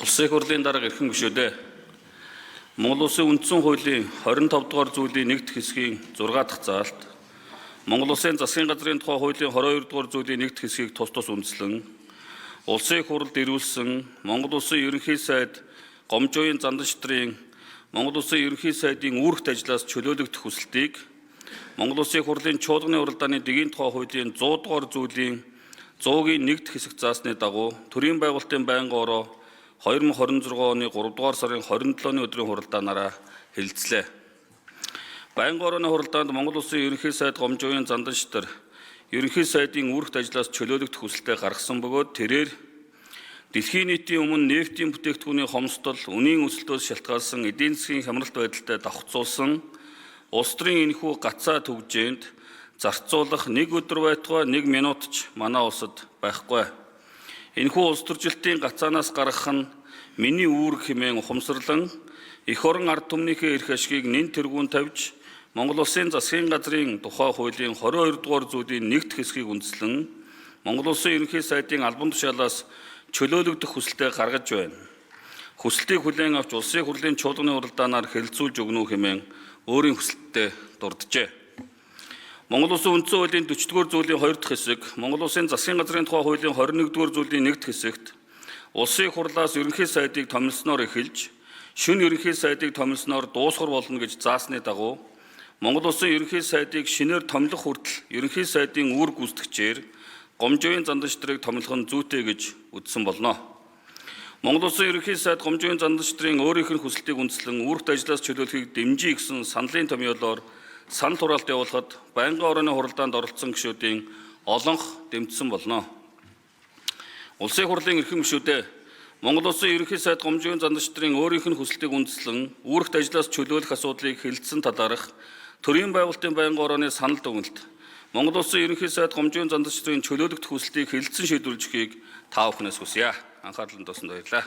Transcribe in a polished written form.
Улсын их хурлын дарга, эрхэм гишүүдээ. Монгол Улсын үндсэн хуулийн 25 дугаар зүйлийн 1 дахь хэсгийн 6 дахь заалт, Монгол Улсын засгийн газрын тухай хуулийн 22 дугаар зүйлийн 1 дахь хэсгийг тус тус үндэслэн Улсын их хурлд ирүүлсэн Монгол Улсын ерөнхий сайд Гомжуугийн Зандан шатрын Монгол Улсын ерөнхий сайдын үүрэгт ажлаас чөлөөлөгдөх хүсэлтийг Монгол Улсын их хурлын чуулганы уралдааны дэгийн тухай хуулийн 100 дугаар зүйлийн 100-ийн 1 дахь хэсэг заасны дагуу төрийн байгуулалтын байнгын ороо 2026 оны 3 дугаар сарын 27-ны өдрийн хуралдаанаараа хэлэлцлээ. Байнгын орооны хуралдаанд Монгол Улсын ерөнхий сайд Гомжуугийн Зандан шатар ерөнхий сайдын үүрэгт ажлаас чөлөөлөгдөх хүсэлтээ гаргасан бөгөөд тэрээр дэлхийн нийтийн өмнө нефтийн бүтээгдэхүүний хомсдол, үнийн өсөлтөөс шалтгаалсан эдийн засгийн хямралт байдалтай давхцуулсан улс төрийн энэхүү гацаа түгжээнд зарцуулах нэг өдөр байтугай нэг минут ч манай улсад байхгүй. Энэхүү улс төржилтийн гацаанаас гаргах нь миний үүрэг хэмээн ухамсарлан эх орон ард түмнийхээ эрх ашгийг нэн тэргүүн тавьж Монгол Улсын засгийн газрын тухай хуулийн 22 дугаар зүйлийн 1 дахь хэсгийг үндэслэн Монгол Улсын ерөнхий сайдын албан тушаалаас чөлөөлөгдөх хүсэлтээ гаргаж байна. Хүсэлтийг хүлээн авч Улсын хурлын чуулганы хуралдаанаар хэлэлцүүлж өгнө үү хэмээн өөрийн хүсэлтэд дурджээ. Монгол Улсын үндсэн хуулийн 40 дугаар зүйлийн 2 дахь хэсэг, Монгол Улсын засгийн газрын тухай хуулийн 21 дугаар зүйлийн 1 дахь хэсэгт Улсын их хурлаас ерөнхий сайдыг томилсноор эхэлж шөнө ерөнхий сайдыг томилсноор дуусгар болно гэж заасны дагуу Монгол Улсын ерөнхий сайдыг шинээр томилох хүртэл ерөнхий сайдын үүрэг гүйцэтгэгчээр Гомжуугийн Зандан шатрыг томилох нь зүйтэй гэж үзсэн болно. Монгол Улсын ерөнхий сайд Гомжуугийн Зандан шатрын өөрийнх нь хүсэлтийг үндэслэн үүрэгт ажлаас чөлөөлөхийг дэмжийе гэсэн саналын томьёолоор санал хураалт явуулахад байнгын орооны хуралдаанд оролцсон гишүүдийн олонх дэмжсэн болно. Улсын их хурлын эрхэм гишүүдээ, Монгол Улсын ерөнхий сайд Гомжуугийн Зандан шатрын өөрийнх нь хүсэлтийг үндэслэн үүрэгт ажлаас чөлөөлөх асуудлыг хэлэлцсэн талаарх төрийн байгуулалтын байнгын орооны санал дүгнэлт Монгол Улсын ерөнхий сайд Гомжуугийн Зандан шатрын чөлөөлөгдөх хүсэлтийг хэлэлцэн шийдвэрлэж өгөхийг та бүхнээс хүсье. Анхаарлаа хандуулсанд баярлалаа.